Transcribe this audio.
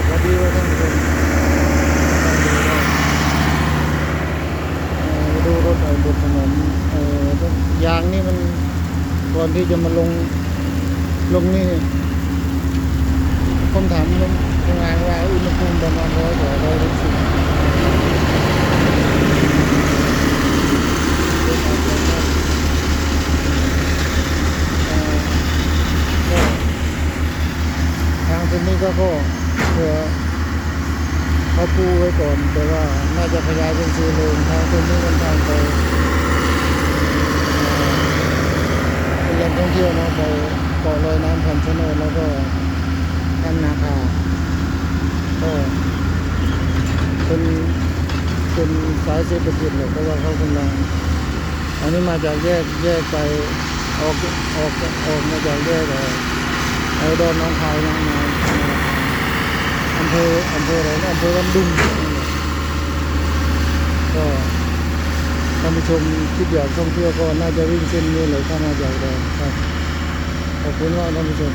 ສະບາຍດີທ່ານຜູ້ຊົມ ເອີ ມາດູລົດເອົາບົນຖະໜົນ ເອີ ຢາງນີ້ມັນ ກ່ອນທີ່ຈະມາລົງ ລົງນີ້ ຄົນຖາມເລື່ອງ ເລື່ອງວ່າອຸນຫະພູມປະມານຮ້ອຍກວ່າ ຮ້ອຍຫົກສິບ ເອີ ກໍ ທາງເສັ້ນນີ້ກໍ ກໍເພື່ອເຂົາປູໄວ້ກ່ອນ ແຕ່ວ່າໜ້າຈະຂະຫຍາຍເປັນສີ່ເລນ. ທາງເສັ້ນນີ້ເປັນທາງໄປ ເປັນແຫຼ່ງທ່ອງທ່ຽວເນາະ ໄປເກາະລອຍນ້ຳຄຳຊະໂນດ ແລ້ວກໍຖ້ຳນາຄາ ກໍເປັນ ເປັນສາຍເສດຖະກິດແຫຼະ ເພາະວ່າເຂົາກຳລັງ ອັນນີ້ມາຈາກແຍກ ແຍກໄປ ອອກ ອອກ ອອກມາຈາກແຍກ ເອີ ດອນໜອງຄາຍເນາະ ມາ ມາ ອຳເພີ ອຳເພີໃດນະ ອຳເພີວັນດຸງ ກໍທ່ານຜູ້ຊົມຄິດຢາກທ່ອງທ່ຽວກໍໜ້າຈະວິ່ງເສັ້ນນີ້ແຫຼະ ຖ້າມາຈາກດອນ. ຂອບຄຸນເນາະທ່ານຜູ້ຊົມ.